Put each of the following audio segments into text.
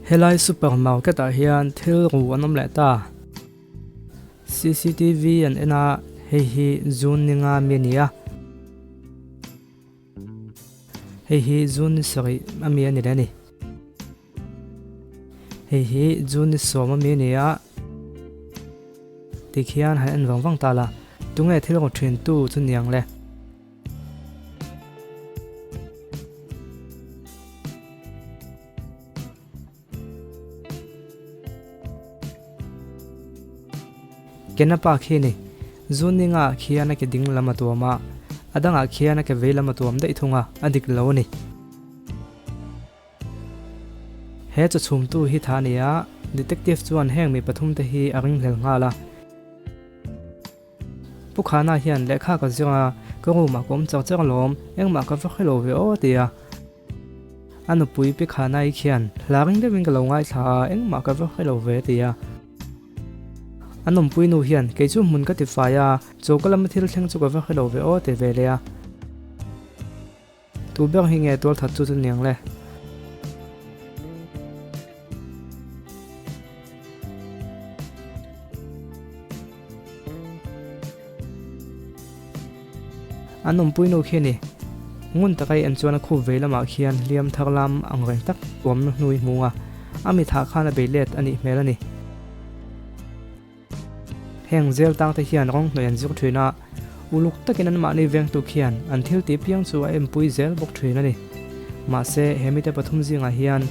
Helai super market ah hian thil ru an awm leh ta. Cctv an en a, hei hi June ni nga mi a ni a. Hei hi June ni sarih a mi a ni leh a ni. Hei hi June ni sawm a mi a ni a. Tikhian han en vang vang ta la, tunge thil ru thin tu chu niang le. Kenapa khi ni Zuninga khian a ke ding lam a tuam a, a dangah khian a ke vei lam a tuam daih thung a, a dik lo a ni. He chaw chhumtu hi tha a ni a, detective chuan heng mi pathumte hi a ringhlel nghal a. Pu Khana hian lehkha ka zir a, ka room ah ka awm char char alawm, engmah ka va hre lo ve aw a ti a. A nupui Pi Khana-i khian hla ring deuhin ka lo ngaithla a, engmah ka va hre lo ve a ti a. A nawmpui nu hian kei chu hmun ka ti fai a, choka lama thil thleng chu ka va hre lo ve aw a ti ve leh a. Tu ber hi nge tual that chu chu niang le? An awmpui nu khi a ni. Ngun taka i en chuan a khup vei lamah khian hliam thar lam ang reng tak tuamna hnu i hmu a, a mithah khan a bei let a nih hmel a ni. Heng zel tang te hian rawng hnawih an zir thin a, uluk takin anmahni vengtu khian an thil tih piang chu a enpui zel bawk thin a ni. Mahse, he mite pathum zingah hian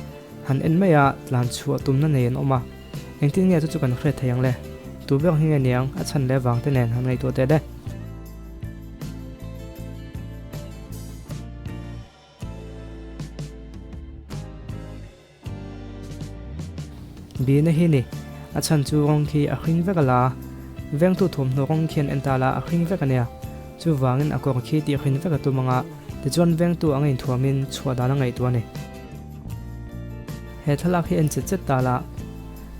han en mai a, tlan chhuah tumna nei an awm a. Engtin nge chu chu kan hriat thei ang le? Tu ber hi nge niang a chhan leh vang te nen han ngaihtuah teh le. Bina hi ni, a chhan chu rawng khi a hring vek a la, vengtu thawmhnaw rawng khian en ta la a hring vek a nia, chuvangin a kawr khi tih hrin vek a tum anga tichuan vengtu anga inthuamin chhuah dan a ngaihtuah a ni. He thlalak hi en chet chet ta la,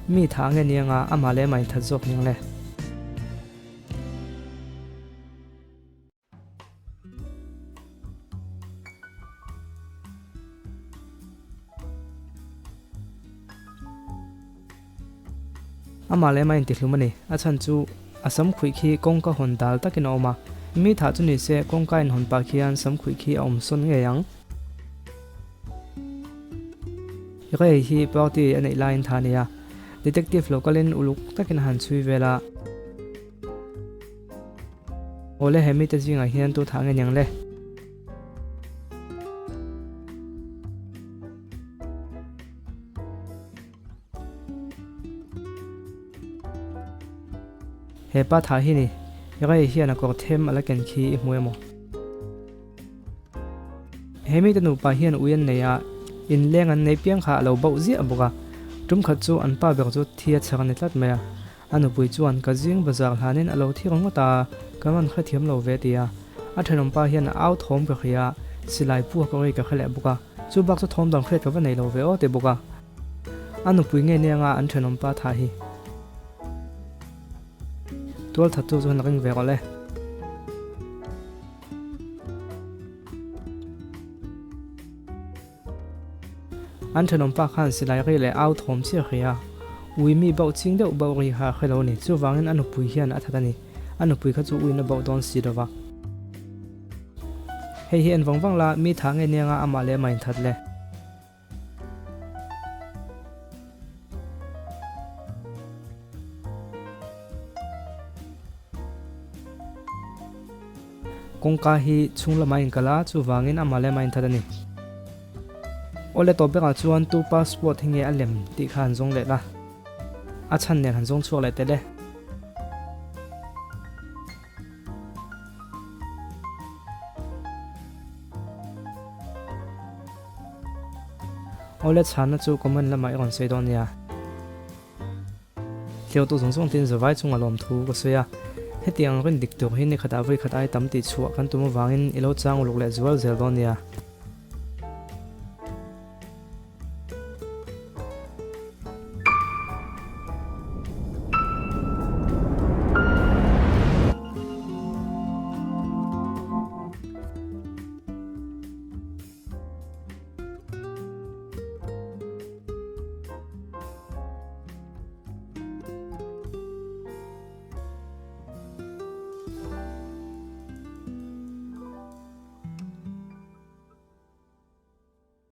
mi tha nge ni anga amah leh amah inthat zawk ning le. Amah leh amah intihlum a ni. A chhan chu a sam khuih khi kawngka hawn dal takin a awm a. Mi thah chu ni se kawngka inhawn pah khian sam khuih khi a awm sawn ngei ang. Ray hi party a neih laiin tha a ni a. Detective lo kalin uluk takin a han chhui vel a. Awle he mite zingah hian tu thah nge niang le? He pa thah hi ni, Ray hian a kawr them a la ken khi i hmu emaw? He mite nupa hian ui an nei a, inleng an nei piang kha a lo bauh ziah bawk a, tum khat chu an pa ber chu thi a chher a ni tlat mai a. A nupui chuan ka zing bazar hlanin a lo thi ringawt a, ka rawn hrethiam lo ve ti a. A thenawmpa hian a au thawm ka hria a, silai pua ka ri ka hre leh bawk a, chu bak chu thawm dang hriat ka va nei lo ve aw ti bawk a. A nupui nge nia nga an thenawmpa thah hi. Tual thattu chuan a ring ve rawh le. An thenawmpa khan silai ri leh au thawm chiah hria a, ui mi bauh ching deuh bauh ri kha a hre lo a ni. Chuvangin a nupui hian a that a ni. A nupui kha chu uiin a bauh dawn si lo va. Hei hi en vang vang la, mi thah nge nia nga amah leh amah inthat le. Kawngka hi chhung lamah a inkal a, chuvangin amah leh amah a inthat a ni. Awle tawp berah chuan tu passport hi nge a lem tih kha han zawng leh la, a chhan nen han zawng chhuak leh tel e. Awle chhanna chu comment lamah i rawn sawi dawn nia. Tleutu zawng zawng tin zavai chunga lawmthu ka sawi a, hetiang rin dik tur hi ni khatah voi khat ai tam tih chhuah kan tum avangin i lo chang uluk leh zual zel dawn nia.